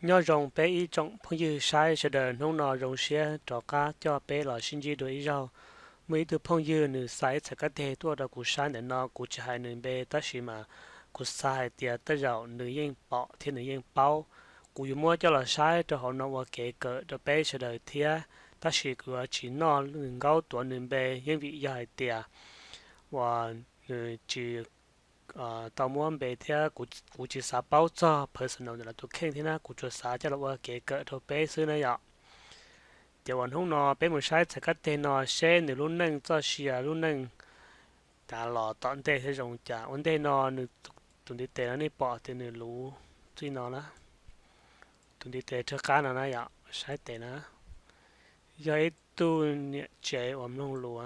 Nyob zoo peb ib tsoom phooj ywg saib sawv daws, hnub no zoo siab rov qab coj peb los sib ntsib dua ib zaug. Muaj ib tug phooj ywg nws xa ib txhais kab teg tuaj rau kuv saib ntawm no, kuv tsis hais nws npe tab sis mas kuv xav hais tias tej zaum nws yeej pom thiab nws yeej paub. Kuv yuav muab coj los saib rau hauv no ua kev kawm rau peb sawv daws thiab, tab sis kuv yuav tsis noj nkaub tuav nws npe yeej vim yog hais tias uas nws tsis tau muab npe thiab kuv tsis xav paub txog personal ntawm lawv tus kheej thiab na, kuv tsuas xav coj los ua kev kawm rau peb xwb na yom. Ces uas hnub no peb mus saib txhais kab teg no seb nws lub neej txoj sia lub neej tav los tom ntej thiab zoo cas. Ua ntej no nws tus ntiv tes no nej pom tias nws luv txij no na, tus ntiv tes rhawv qab no na yom, saib tes na, yog ib tug niam tsev uas mloog lus,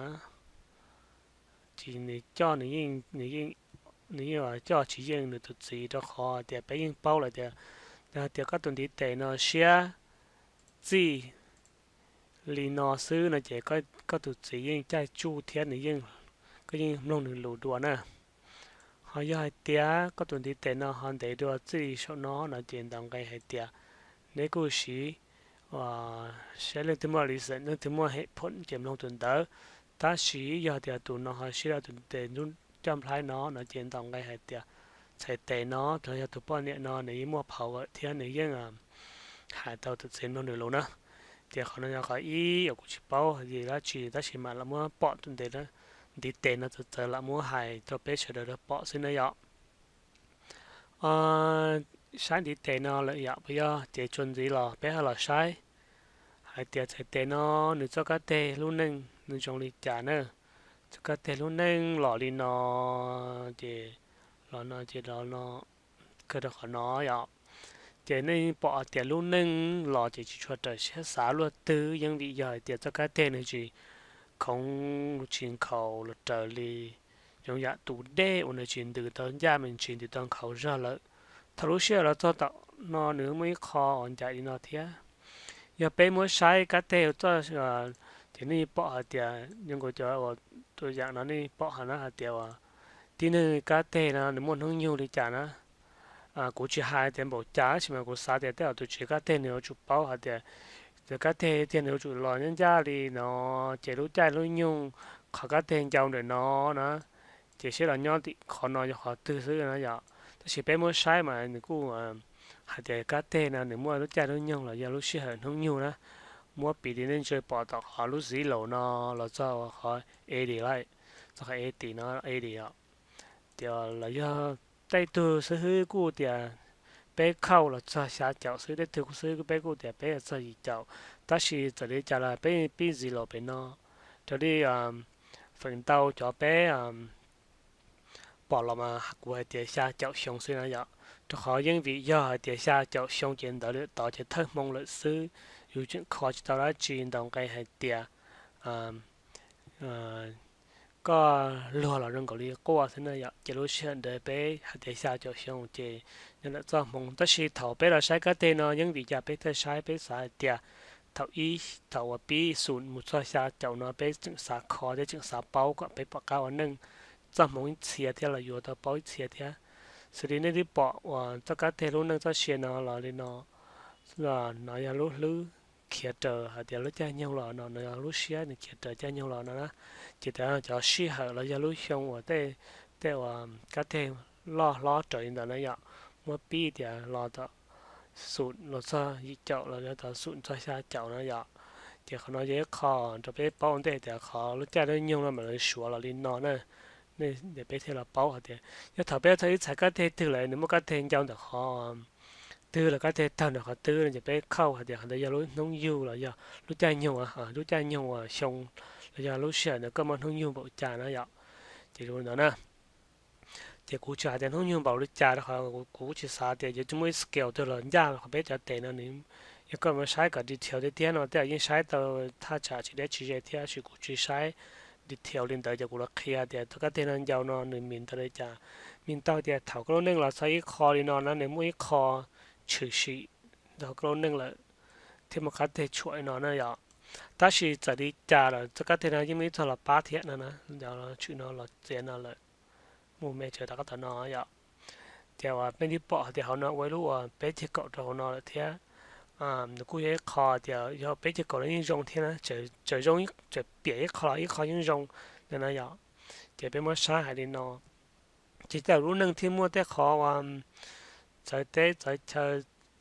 ces nws coj nws yeej, nws yeej coj tsis yeej nws tus txiv rau qhov tias peb yeej paub lawm tias, yog tias koj tus ntiv tes no siab txij li no xwb no ces koj tus txiv yeej caij tsuj thiab nws yeej, koj yeej mloog nws lus dua na. Ho yog hais tias koj tus ntiv tes no ho ntev dua txij saum no no ces ntaus nqe hais tias neb kuj siv, siv leej twg muaj reason, leej twg muaj hem phoom ces mloog tus ntawd. Tab sis yog tias tus no ho siv rau tus ntiv tes coj nplhaib no no ces ntaus nqe hais tias txhais tes no los yog tus poj niam no nws yeej muaj power thiab nws yeej hais tau tus txiv mloog nws lus na. Ces qhov no yog qhov ib uas kuv tsis paub hais tias dab tsi tab sis mas lam muab pom tus ntiv tes no txawv txawv lam muab hais rau peb sawv daws pom xwb na yom. Saib ntiv tes no lawm yom, puas yog? Ces txuas ntxiv los peb ho los saib hais tias txhais tes no nws txoj kab teg lub neej nws zoo li cas na. Txoj kab teg lub neej los li no, ces los no ces los no, kawg rau qhov no yom. Ces nej pom hais tias lub neej los ces tsis tshua raws siab xav luaj twg, yeej vim yog hais tias txoj kab teg nws tsis khoov tsis nkhaus los raws li yoov yam tus dej uas nws tsis ntws tau ncaj me ntsis, ntws tau nkhaus zog lawm. Thaum lub sij hawm los txog tom no nws muaj ib qho uas ncaim li no thiab. Yog peb muab saib kab teg txoj, ces nej pom hais tias, yog nkaus cov uas tus yam no nej pom hais na hais tias uas tib neeg kab teg no nws muaj hnub nyoog li cas na. Kuv tsis hais tias npaum cas tab sis mas kuv xav tias tej zaum tus tsev kab teg nws yuav tsum paub hais tias, tias kab teg tiag nws yuav tsum los nyob ncaj li no, ces lub caij lub nyoog qhov kab teg ncau ntawm no na, ces seb los nyob tim qhov no yog qhov twg xwb na yom. Tab sis peb muab saib mas nws kuj hais tias kab teg no nws muaj lub caij lub nyoog los yog lub sij hawm hnub nyoog na. Muab piv li nej ntshe pom tom qhov lub zib laus no los txog qhov eighty li, txog qhov eighty no, eighty os. Tias los yog tej tug xib hwb kuj tias peb khauj los txog xya caum xwb, tej tug xib hwb peb kuj tias peb txog yim caum. Tab sis txawm li cas los peb pib zib laus pem no, raws li feem ntau cov peb pom los mas kuv hais tias xya caum xyoo xwb na yom. Rau qhov yeej vim yog hais tias xya caum xyoo ces ntawd lawm tod ces thawj hmoo lawm xwb, yus tseem kho tsis tau dab tsi, ntaus nqe hais tias koj luag los zoo nkaus li quaj xwb na yom. Ces lub sij hawm ntawd peb hais tias xya caum xyoo ces nyob ntawm txoj hmoo. Tab sis thaum peb los saib kab teg no yeej vim cas peb thiaj saib, peb xav hais tias thaum ib, thaum uas pib xum mus txog xya caum no peb tseem xav kho thiab tseem xav paub kom peb pom qab ua neej txoj hmoov ib txhia thiab los yuav tau paub ib txhia thiab. Xws li nej twb pom uas txoj kab teg lub neej txoj sia no los li no, no yog lub hlwb khiav raws hais tias lub caij nyoog los no, no yog lub siab nws khiav raws caij nyoog los no na. Ces cov sij hawm los yog lub xyoo uas tej, tej uas kab teg loj hlob raws li ntawd na yom, muab pib tias los tom xum los txog yim caum los yog tom xum txog xya caum na yom. Ces qhov no yog ib qho rau peb paub ua ntej tias qhov lub caij lub nyoog no mas lawv suav los li no na. Nej peb thiaj los paub hais tias yog thaum peb txog ib txhais kab teg twg lawm nws muaj kab teg ncau ntawm qhov twg los kab teg tawg ntawm qhov twg no ces peb khauj hais tias qhov ntawd yog lub hnub yug los yog lub caij nyoog, lub caij nyoog uas xyoo los yog lub sij hawm ntawd koj muaj hnub yug npaum cas na yom. Ces zoo li ntawd na. Ces kuv tsis hais tias hnub nyoog npaum li cas rau qhov kuv tsis xav tias yuav muaj ib scale twg los ncaj qhov peb cov tes no. Yog koj mus saib kom detail tiag tiag no tej zaum yeej saib tau thaj tsam tsis deb tsis ze thiab, tab sis kuv tsis saib detail li ntawd ces kuv los qhia tias txoj kab teg no ncau no nws mean ntau li cas. Mean tau tias thaum koj lub neej los txog ib qho li no na nws muaj ib qho tshwm sim ntawm koj lub neej lawm thiab muaj kab teg tshuam li no na yom. Tab sis txawm li cas los txoj kab teg no yeej muaj ib txoj los pab thiab no na, tshwm no los txiav no lawm, mus me tsaws rov qab tom no yom. Ces uas nej twb pom hais tias hauv no ua ib lub uas peb ceg kaum rau hauv no lawm thiab. Nws kuj yog ib qho tias yog peb ceg kaum los yeej zoo thiab na, txawm zoo, txawm piam ib qho los ib qho yeej zoo no na yom. Ces peb muab saib hais li no, ces tej lub neej thiaj muaj tej qhov uas txawv teb txawv chaw,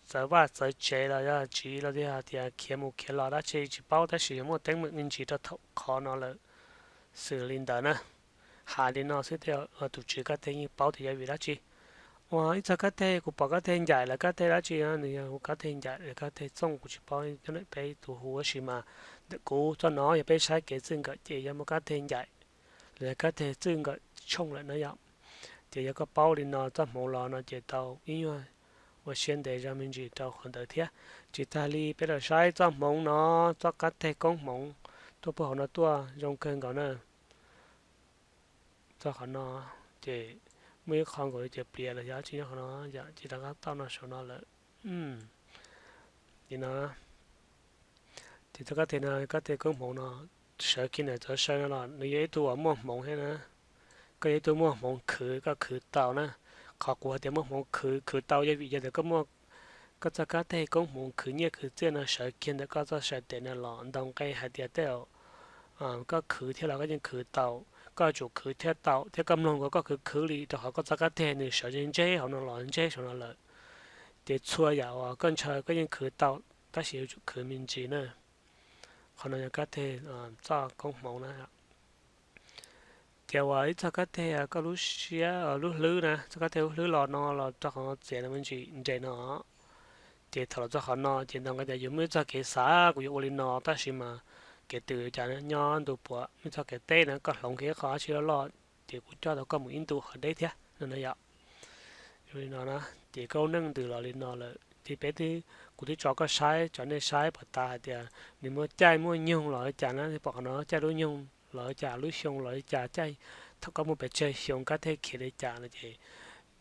txawv vaj txawv tsev los yog tsiv los yog hais tias khiav mus khiav los dab tsi tsis paub, tab sis yog muaj teeb meem me ntsis rau thaum qhov no lawm. Xws li ntawd na, hais li no xwb tej tus tswv kab teg yeej paub tias yog vim dab tsi. Uas ib txog kab teg, kuv pom kab teg ncaim lawv kab teg dab tsi no, nws yog hu kab teg ncaim lawv kab teg txooj, kuv tsis paub nyob ntawm peb tus hu, tab sis mas ntawm kuv txoj no yog peb saib kev txwj nkawm ces yog muaj kab teg ncaim lawv kab teg txwj nkawm tshooj lawm na yom. Ces yog koj paub li no txoj hmoov los no ces tau ib nyuag ua siab ntev zog me ntsis rau qhov ntawd thiab. Tsis tas li peb los saib txoj hmoov no, txoj kab teg koob hmoov tuaj puag hauv no tuaj zoo kawg nkaus na. Txog qhov no ces muaj ib qho nkaus li cov pliav los yog tsis nyob qhov no yom, ces rov qab tauj no saum no lawm. Li no, ces txoj kab teg no, kab teg koob hmoov no, sawv kiag ntawm txawv saw no los nws yog ib tug uas muaj hmoov thiab na. Koj yog ib tug muaj hmoov khwv, koj khwv tau na. Qhov kuv hais tias muaj hmoov khwv, khwv tau yog vim yog tias koj muaj koj txoj kab teg koob hmoov khwv nyiaj khwv txiaj no sawv kiag ntawm koj txoj saw tes no los ntau nqe hais tias tej zaum koj khwv thiab los koj yeej khwv tau, koj yuav tsum khwv thiaj tau thiab koj mloog nkaus koj khwv khwv li, rau qhov koj txoj kab teg nws sawv ntseb hauv no los ntseb saum no lawm. Ces txhua yam uas koj ntshaw koj yeej khwv tau, tab sis yuav tsum khwv me ntsis na. Qhov no yog kab teg txoj koob hmoov na. Ces uas ib txog kab teg koj lub siab lub hlwb na, txog kab teg lub hlwb los no los rau qhov txiav no me ntsis nres no. Ces thaum los txog qhov no ces ntau nqe tias yus muaj ib txog kev xav kuv yuav ua li no tab sis mas kev twg cas nyob ntu puav, muaj ib txog kev teb na koj hloov kiag ib qho dab tsi loj loj, ces kuv coj tau koj mus ib ntu qhov deb thiab no na yom. Li no na, ces koj lub neej ntws los li no lawm ces peb twb, kuv twb tso koj saib, tso nej saib puas tas hais tias nws muaj caij muaj nyoog los li cas na, pom qhov no caij lub nyoog los li cas, lub xyoo los li cas, caij thaum koj muaj pes tsawg xyoo kab teg khiav li cas no ces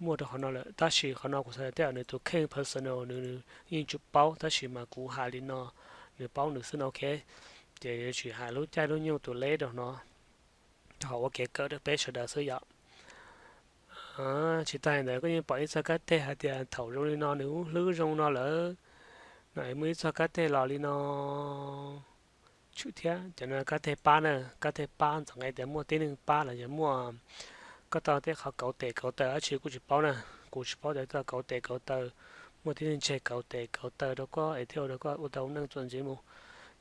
muaj rau qhov no lawm. Tab sis qhov no kuv xav tias tej zaum nws tus kheej personal nws yeej tsis paub, tab sis mas kuv hais li no nws paub nws xwb no, ok. Ces yuav tsis hais lub caij lub nyoog tus leb rau no, rau qhov ua kev kawm rau peb sawv daws xwb yom. Tsis tas li ntawd koj yeej pom ib txog kab teg hais tias thaum zoo li no nws lub hlwb zoo no lawm no, es muaj ib txog kab teg los li no tshwm thiab. Cov no kab teg pab na, kab teg pab ntxeev nqe tias muaj tib neeg pab los yog muaj, koj tau tej qhov kauv tes kauv taw dab tsi kuj tsis paub na. Kuv tsis paub tias tau kauv tes kauv taw, muaj tib neeg tseg kauv tes kauv taw rau koj es thiaj ua rau koj ua tau neej txuas ntxiv mus.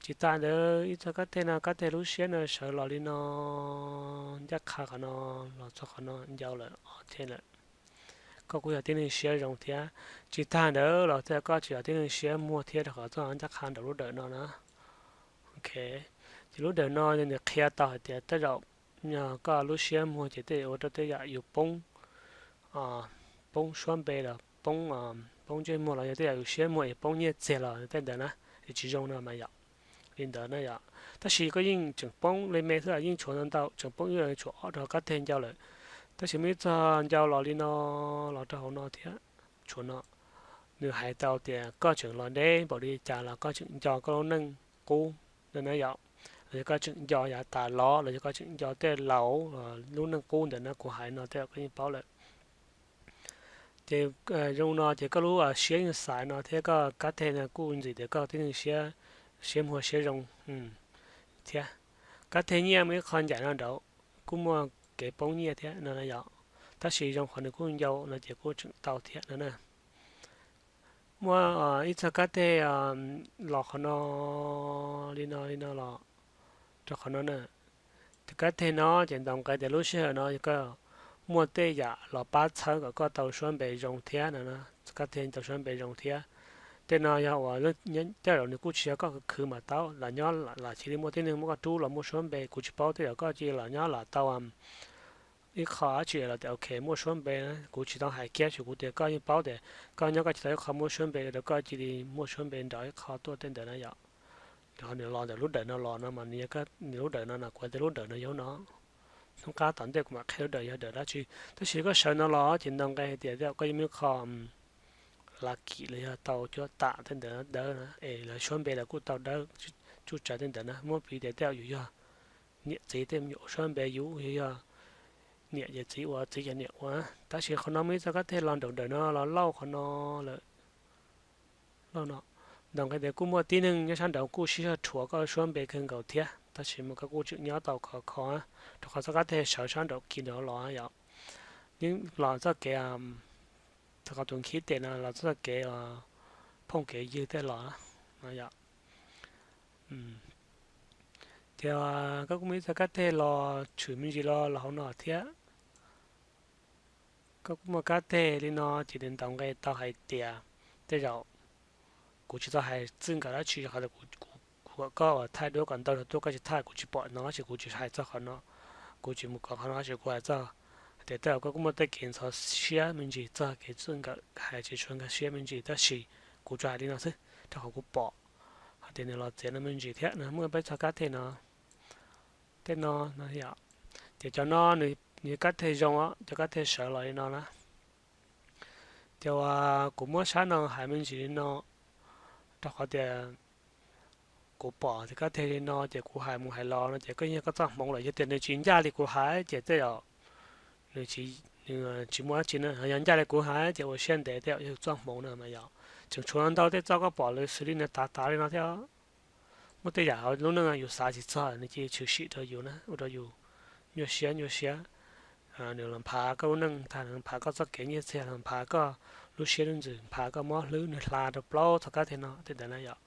Tsis tas ntawd ib txog kab teg no, kab teg lub siab no sawv los li no, ncaj qha qhov no los txog qhov no ncau lawm, ok lawm. Koj kuj yog tib neeg siab zoo thiab. Tsis tas ntawd los thiaj koj tseem yog tib neeg siab muag thiab rau qhov txoj ncaj qha nraum lub dawm no na. Ok, ces lub dawm no nws qhia tau hais tias tej zaum koj lub siab muag ces tej zaum ua rau tej yam yus poob, poob suab npe los poob, poob ntsej muag los yog tej yam yus siab muag es poob nyiaj txiag los tej ntawd na, es tsis zoo no mas yom. Li ntawd na yom. Tab sis koj yeej tseem poob li me xwb, yeej tshuav ntau ntau, tseem poob ib tshuav ob rau kab teg ncau lawm. Tab sis muaj ib txog ncau los li no, los rau hauv no thiab, tshuav no. Nws hais tau tias koj tseem los deb npaum li cas los koj tseem nco koj lub neej qub na yom. Los yog koj tseem nco yav tas los, los yog koj tseem nco tej laus lub neej qub ntawm no kuv hais no tej zaum koj yeej paub lawm. Ces zoo no ces koj lub siab yeej xaiv no thiab koj kab teg no kuj ntxim tias koj tib neeg siab, siab muag siab zoo thiab. Kab teg nyiaj muaj ib qho ncaim no nraud, kuj muaj kev poob nyiaj thiab no yom. Tab sis zoo qhov nws kuj ncau no ces kuj tseem tau thiab no na. Muaj ib txog kab teg los qhov no, li no li no los rau qhov no na. Tus kab teg no ces ntaus nqe tias lub sij hawm no koj muaj tej yam los pab txhawb kom koj tau suab npe zoo thiab no. Kab teg tau suab npe zoo thiab. Tej no yog uas tej zaum nws kuj tsis yog koj khwv khwv mas tau, lam nyob lam cia li muaj tib neeg muab koj rub los muaj suab npe, kuv tsis paub tej zaum koj cia li lam nyob lam tau ib qho dab tsi los tias ok muaj suab npe. Kuv tsis tau hais kiag, tsuas kuv tias koj yeej paub tias koj nyob koj tsis tau ib qho muaj suab npe rau koj cia li muaj suab npe nrov ib qho tuaj tej ntawd na yom. Rau qhov nws los ntawm lub dawm no los no mas nws yog nws lub dawm no na, kuv hais tias lub dawm no yog no. Hnub qab tom ntej kuv mam qhia lub dawm yog dawm dab tsi, tab sis koj sawv no los ces ntau nqe hais tias tej zaum koj yeej muaj ib qho lucky los yog tau cuab tam tej ntawd dawb na, es lawv suab npe los kuj tau dawb tsuj tsav tej ntawd na. Muab piv tias tej zaum yus yog niam txiv tej me nyuam ua suab npe yus, yus yog niam ces txiv ua, txiv ces niam ua. Tab sis qhov no muaj ib txoj kab teg los nraum dawm no los lauj qhov no lawm, lauj no, Ntaus nqe tias kuj muaj tib neeg nyob sab nraud kuj sib zog rhuav koj suab npe kawg nkaus thiab, tab sis mas koj kuj tseem nyob tau khov kho, rau qhov txoj kab teg sawv sab nraum kis nraud los yom. Yeej los txoj kev, qhov tus nkhib tes no los txoj kev phooj kev ywg tej los no yom. Ces koj kuj muaj ib txoj kab teg los tshwm me ntsis los los hauv no thiab. Koj kuj muaj kab teg li no ces nws ntaus nqe tau hais tias tej zaum kuv tsis tau hais txij nkawm dab tsi, qhov tias kuv, kuv, kuv kom koj uas thaij duab kom ntau zog tuaj, koj tsis thaij kuv tsis pom no, tab sis kuv tsis hais txog qhov no, kuv tsis mus kov qhov no, tab sis kuv hais txog tias tej zaum koj kuj muaj tej kev ntxhov siab me ntsis txog kev txij nkawm hais tsis tshua nkag siab me ntsis, tab sis kuv tsuas hais li no xwb rau qhov kuv pom hais tias nws los txiav no me ntsis thiab no. Muaj peb txoj kab teg no, tej no no yom. Ces cov no nws kab teg zoo, cov kab teg sawv los li no na. Ces uas kuv muab sab no hais me ntsis li no, rau qhov tias kuv pom tias kab teg li no ces kuv hais mus hais los no ces koj yog koj txoj hmoov lawm. Yog tias nws tsis ncaj li kuv hais ces tej zaum nws tsis muaj dab tsi na. Yog ncaj li kuv hais ces ua siab ntev tej zaum yog txoj hmoov na mas yom. Tseem tshuav ntau tej txoj koj pom lawv xws li nws tav tav li no thiab. Muaj tej yam lub neej yus xav tsis txog nws cia li tshwm sim rau yus na, ua rau yus nyuaj siab nyuaj siab. Nws los nphav koj lub neej tag, los nphav koj txoj kev nyiaj txiag, los nphav koj lub siab lub ntsws, nphav koj mob hlwb, nws hla rau plaub txoj kab teg no tej ntawd na yom.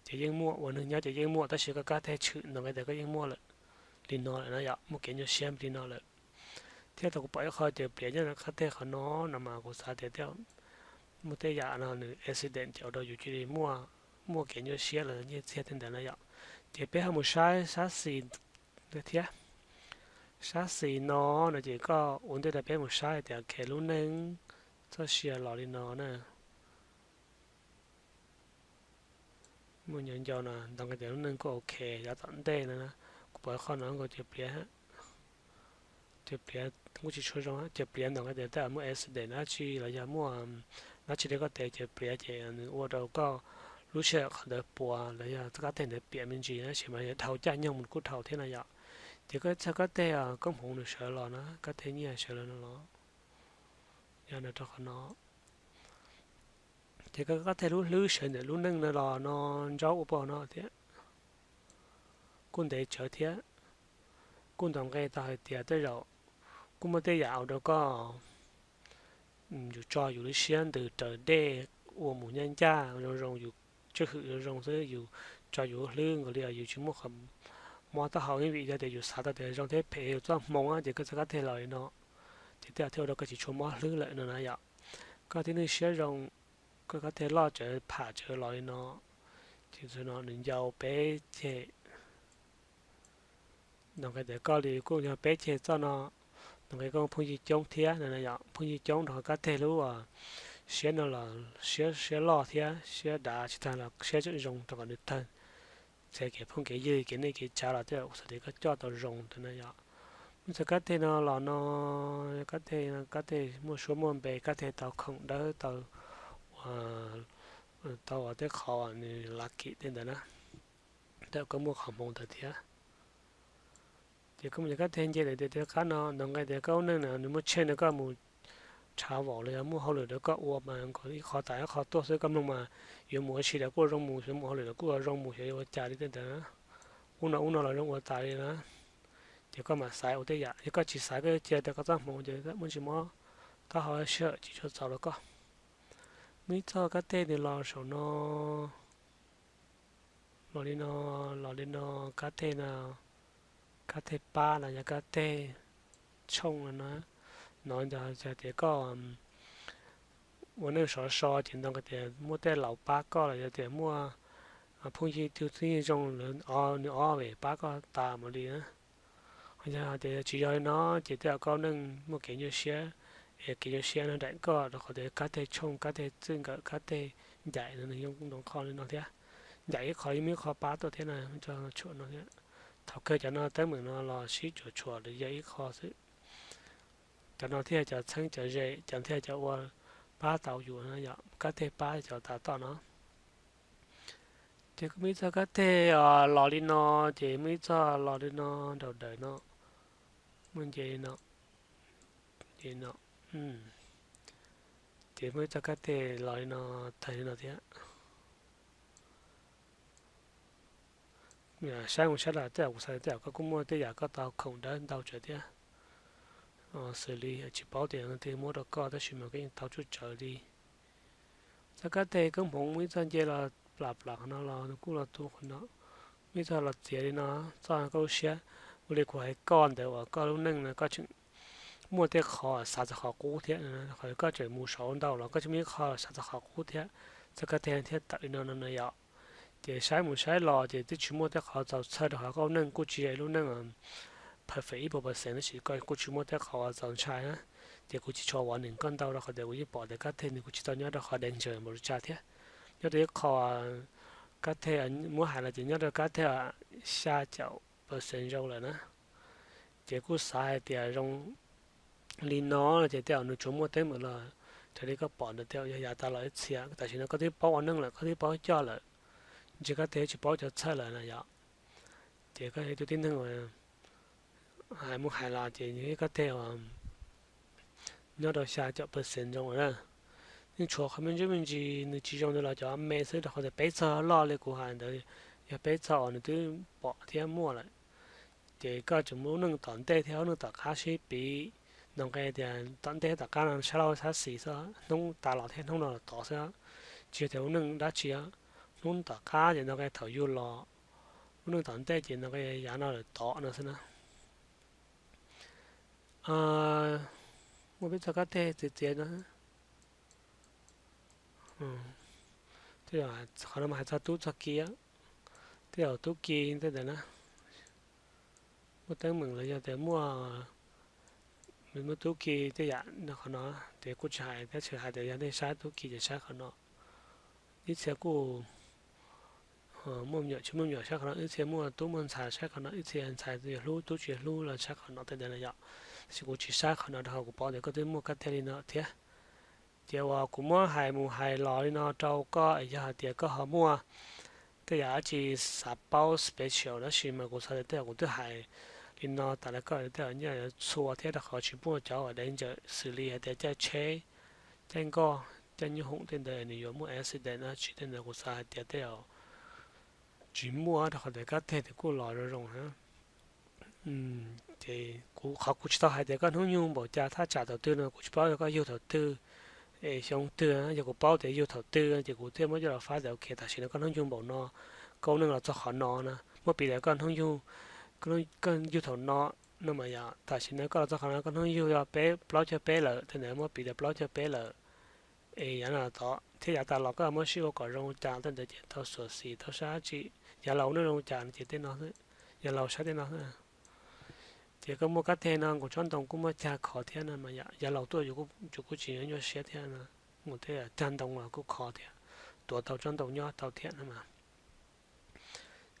Ces yeej muaj, ua neeg nyob ces yeej muaj, tab sis koj kab teg tshwm ntaus nqe tias koj yeej muaj lawm li no lawm na yom, muaj kev nyuaj siab li no lawm. Thiab tau kuv pom ib qho caws pliav nyob rau kab teg qhov no no mas kuv xav tias tej, muaj tej yam no nws accident ces ua rau yus cia li muaj, muaj kev nyuaj siab los nyiaj txiag tej ntawd na yom. Ces peb ho mus saib sab xis thiab. Sab xis no no ces koj ua ntej rau peb mus saib tias ok lub neej txoj sia los li no na. Muaj nco nco no ntaus nqe tias lub neej kuj ok yav tom ntej no na. Kuv pom qhov no nkaus caws pliav, caws pliav kuj tsis tshua zoo, caws pliav ntaus nqe tias tej zaum muaj accident dab tsi los yog muaj dab tsi rau koj tes caws pliav ces nws ua rau koj lub sij hawm qhov ntawd puas los yog txoj kab teg ntawd piam me ntsis, tab sis mas yog dhau caij nyoog mus kuj dhau thiab no yom. Ces koj txog kab teg koob hmoov nws sawv los na, kab teg nyiaj sawv los no los yog no rau qhov no. Ces koj kab teg lub hlwb sawv ntawm lub neej no los no ntsaub ua pog no thiab, kuj ntev tsawv thiab. Kuj ntaus nqe tau hais tias tej zaum kuj muaj tej yam ua rau koj, yus tso yus lub siab ntws raws dej ua mus ncaj ncaj zoo zoo, yus tswj hwm zoo zoo xwb, yus tso yus lub hlwb nkaus li yus tsis muaj qhov mob taub hau, vim yog tias yus xav tau tias zoo thiab phem yus txoj hmoo ces koj txoj kab teg los li no, ces tej zaum thiaj ua rau koj tsis tshua mob hlwb lawm no na yom. Koj tib neeg siab zoo, koj kab teg loj tsawv pham tsawv los li no, ces no nws ncau peb ceg. Ntaus nqe tias koj li kuj yog peb ceg txoj no, ntaus nqe koj phooj ywg coob thiab no yom, phooj ywg coob rau qhov kab teg lub siab no los siab, siab loj thiab siab dav tsis tag los siab tseem zoo rau qhov nws tawg txhia kev phooj kev ywg kev nej kev tsav los tej zaum xav tias koj coj tau zoo ntawd na yom. Muaj txog kab teg no los no, kab teg, kab teg muaj suab muaj npe, kab teg tau khoom dawb tau, tau ua tej qhov nws lucky tej ntawd na, tej zaum koj muaj qhov hmoov ntawd thiab. Ces koj mus yog kab teg nce ntawm tias tej qab no ntaus nqe tias koj lub neej no nws muaj tsheej no koj mus travel los yog muaj hauj lwm rau koj ua mas nkaus ib qho tas ib qho tuaj xwb, koj mloog mas yuav mus ua si los kuj zoo mus, yuav mus hauj lwm los kuj zoo mus, xyov yuav ua cas li tej ntawd. Ub no ub no los zoo ua tas li na. Ces koj mam xaiv ua tej yam, yog koj tsis xaiv koj cia tias koj txoj hmoov ces muaj ntsis mob taub hau sij hawm tsis tshua txaus rau koj. Muaj ib txoj kab teg nws los saum no, los li no, los li no, kab teg no, kab teg pab los yog kab teg tshooj no na. No yog tias koj ua neej sov so ces ntaus nqe tias muaj tej laus pab koj los yog tias muaj phooj ywg twg txwj ywg zoo, nws ob vem pab koj tas mus li na. Ho yog tias tsis yog li no ces tej zaum koj neej muaj kev nyuaj siab, es kev nyuaj siab no nraim koj rau qhov tias kab teg tshooj, kab teg txij nkawm, kab teg ncaim no nws yeej ntoo qho li no thiab. Ncaim ib qho yeej muaj ib qho pab tuaj thiab no, tshuam no thiab. Thaum kawg cov no teeb meem no los sib cuam tshuam los yog ib qho xwb. Cov no thiaj cov txheeb cov ze, cov thiaj cov ua pab tau yus no yom, kab teg pab cov tas tom no. Ces kuj muaj ib txoj kab teg los li no, ces muaj ib txoj los li no, nraum dawm no, muaj nce li no, nce li no, ces muaj ib txoj kab teg los li no, tag li no thiab. Saib mus saib los tej zaum kuv xav tias tej zaum koj kuj muaj tej yam koj tau khoom dawb ntau tsawv thiab, xws li tsis paub tias leej twg muab rau koj tab sis mas koj yeej tau tsawv li. Txoj kab teg koob hmoov muaj ib txoj nce los plam plam qhov no los nws kuj los tu qhov no, muaj ib txoj los txiav li no, txoj koj lub siab. Ua li kuv hais koj ntawd uas koj lub neej no koj tseem muaj tej qho xav txog qhov qub thiab, qhov koj tseem mus saud ntau los koj tseem muaj ib qho xav txog qhov qub thiab, txoj kab teg thiaj tawm li no no yom. Ces saib mus saib los ces twb tsis muaj tej qhov txaus txhawj rau qhov koj lub neej kuj tsis yog ib lub neej perfect ib puas percent tab sis koj kuj tsis muaj tej qhov uas txaus ntshai na. Ces kuv tsis tshua warning koj ntau rau qhov tias kuv yeej pom tias kab teg nws kuj tsis tau nyob rau qhov danger npaum li cas thiab. Nyob rau ib qho kab teg muab hais los ces nyob rau kab teg xya caum percent zoo lawm na. Ces kuj xav hais tias zoo li no no ces tej zaum nws tsuas muaj teeb meem los raws li koj pom ntawd tej zaum yog yav tas los ib txhia. Tam sim no koj twb paub ua neej lawm, koj twb paub coj lawm, ntshe kab teg tsis paub cov txhawj lawm na yom. Ces koj yog ib tug tib neeg uas hais mus hais los ces kab teg uas nyob rau xya caum percent zoo lawm na. Yeej tshuav qhov me ntsis me ntsis nws tsis zoo ntawd los cov me xwb rau qhov tias peb txog loj li kuv hais ntawd, yog peb txog uas nws twb pom thiab muaj lawm. Ces koj tseem muaj lub neej tom ntej thiab lub neej tom qab sib piv. Nto nqe tias tom ntej tom qab no sab laug sab xis xwb, hnub tas los thiab hnub no los tod xwb, tsis yog tias lub neej dab tsi. Hnub tom qab ces nto nqe thaum yug los, lub neej tom ntej ces nto nqe yav no lawm tod no xwb na. Muaj peb txoj kab teg txiav txiav no, tej zaum qhov no mas hais txog tub txog ki, tej zaum tub ki tej ntawd na, muaj teeb meem los yog tias muaj, muaj tub ki tej yam no qhov no, ces kuj tsis hais tab sis hais tias yog nej saib tub ki ces saib qhov no. Ib txhia kuj muaj me nyuam tsis muaj me nyuam saib qhov no, ib txhia muaj tub muaj ntxhais saib qhov no, ib txhia ntxhais yog hlub tub tsis hlub los saib qhov no tej ntawd na yom. Tab sis kuv tsis saib qhov no rau qhov kuv paub tias koj twb muaj kab teg li no thiab. Ces uas kuv muab hais mus hais los li no rau koj es yog hais tias koj ho muaj tej yam dab tsi xav paub special tab sis mas kuv xav tias tej zaum kuv twb hais li no tas li koj tej zaum nyiaj yuav txhua thiab rau qhov tsis muaj cov uas danger xws li hais tias caij tsheb, caij nkoj, caij nyuj hoom tej ntawd nws yuav muaj accident dab tsi tej ntawd kuv xav hais tias tej zaum tsis muaj rau qhov tias kab teg twb kuj los zoo zoo na. Ces kuv qhov kuv tsis tau hais tias koj hnub nyoog npaum cas thaj tsam thaum twg no kuv tsis paub yog koj yug thaum twg es xyoo twg. Yog kuv paub tias yug thaum twg ces kuv thiaj muab coj los faib tias ok tam sim no koj hnub nyoog npaum no, koj ua neej los txog qhov no na, muab piv tias koj hnub nyoog, koj yug thaum no no mas yom, tam sim no koj los txog qhov no koj hnub nyoog yog peb plaub caug peb lawm tej ntawd muab piv tias plaub caug peb lawm. Es yav no tod thiab yav tas los koj muab sib ua kom zoo cas tej ntawd ces tau xyuam xim tau saib tsim yav laus ua neej zoo cas no ces tej no xwb, yav laus saib tej no xwb. Ces koj muaj kab teg no nkaus tsob ntoo kuj muaj cag khov thiab no mas yom, yav laus tuaj yus kuj tsis nyuaj siab thiab no, nkaus tej cag ntoo los kuj khov thiab, tuav tau tsob ntoo nyob tau thiab no mas.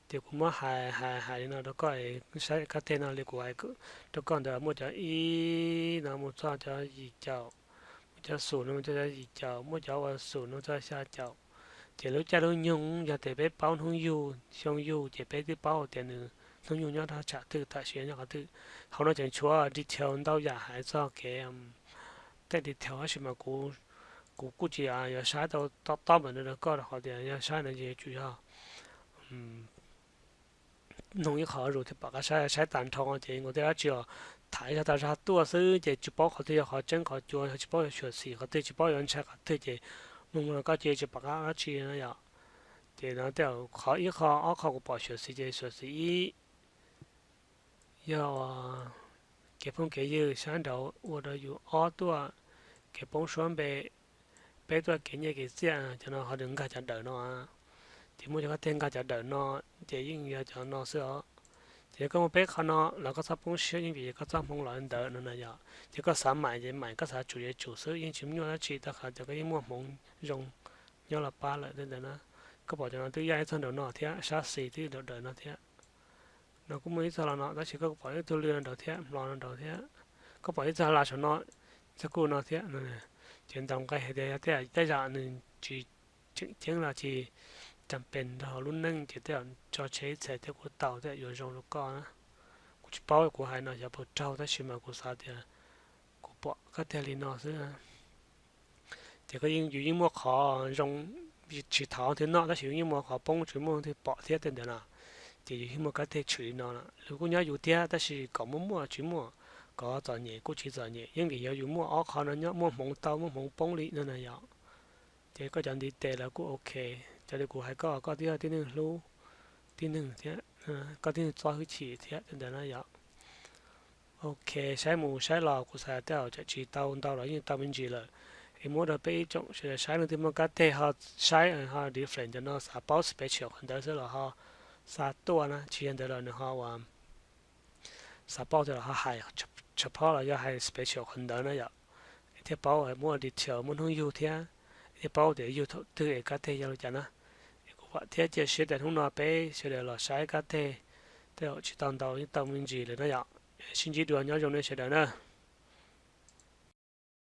Ces kuv muab hais hais hais li no rau koj, saib kab teg no li kuv hais rau koj ntawd muaj cov ib no mus txog cov yim caum, muaj cov xum no mus txog cov yim caum, muaj cov uas xum no txog xya caum. Ces lub caij lub nyoog yog tias peb paub hnub yug xyoo yug ces peb twb paub tias nws hnub nyoog nyob rau tsam twg tam sim nyob qhov twg. Hauv no ces tshuav detail ntau yam hais txog kev, tej detail tab sis mas kuv kuj tsis yuav saib tau tob tob ntawm no rau koj rau qhov tias yog saib no ces yuav tsum yog nug ib qho zus thiaj pom qab saib, saib tag nrho ces nkaus tej dab tsi os, tham ib zaj tag zaj tuaj xwb ces tsis paub qhov twg yog qhov tseeb qhov cua, tsis paub yuav xyuam xim qhov twg, tsis paub yuav ntshai qhov twg ces mloog no koj cia tsis pom qab dab tsi no yom. Ces no tej zaum qhov ib qho ob qho kuv pom xyuam xim ces xyuam xim ib yog kev phooj kev ywg sab nraud ua rau yus, ob tuaj kev poob suab npe, peb tuaj kev nyiaj kev txiaj, cov no ho nws nkag cov dawm no. Ces muaj cov kab teg nkag cov dawm no, ces yeej yog cov no xwb os. Ces yog koj muaj peb qho no los koj txhob poob siab, yeej vim koj txoj hmoo los ntawd no na yom. Ces koj xav maim ces maim, koj xav tsum ces tsum xwb, yeej tsis nyuaj dab tsi, rau qhov tias koj yeej muaj hmoov zoo nyob los pab lawm tej ntawd na. Koj pom cov no twb yaj ib txog nraum no thiab, sab xis twb nraum dawm no thiab. No kuj muaj ib txog los no, tab sis koj pom ib tug lw no nraud thiab, hmo no nraud thiab. Koj pom ib txog las saum no, txog kuj no thiab. Ces ntaus nqe hais tias yog tej, tej zaum nws tsis tseem ceeb los tsis cas pes rau hauv lub neej ces tej zaum tso tseg ib txhis thiab kuj tau, tej zaum yuav zoo rau koj na. Kuv tsis paub kuv hais no xyov puas raug tab sis mas kuv xav tias kuv pom koj tiag li no xwb. Ces koj yeej, yus yeej muaj qhov zoo, tsis thov leej twg noj tab sis yus yeej muaj qhov poob tsis muaj leej twg pom thiab tej ntawd na. ces yus yeej muaj kab teg tshwm li no lawm. Lus kuj nyob yus thiab tab sis kom muaj muaj tsis muaj, kom txom nyem kuj tsis txom nyem, yeej vim yog yus muaj ob qho no nyob, muaj hmoov tau muaj hmoov poob li no na yom. Ces koj cov ntiv tes los kuj ok, cov li kuv hais koj, koj twb yog tib neeg hlub tib neeg thiab, koj tib neeg txo hwj chim thiab tej ntawd na yom. Ok, saib mus saib los kuv xav tej zaum tsam tsis tau ntau los yeej tau me ntsis lawm. Es muab rau peb ib tsoom sawv daws saib, leej twg muaj kab teg ho saib ho different cov no xav paub special qhov ntawd xwb los ho xa tuaj na, tsis yog ntawd los nws ho ua xav paub tias los ho hais tshaj phob los yog hais special qhov ntawd na yom. Thiaj paub muaj detail muaj hnub yug thiab, thiaj paub tias yug thaum twg es kab teg yog li cas na. Es kuv vam thiab cia siab tias hnub no peb sawv daws los saib kab teg tej zaum tsis tau ntau yeej tau me ntsis lawm na yom. Sib ntsib dua, nyob zoo nej sawv daws na.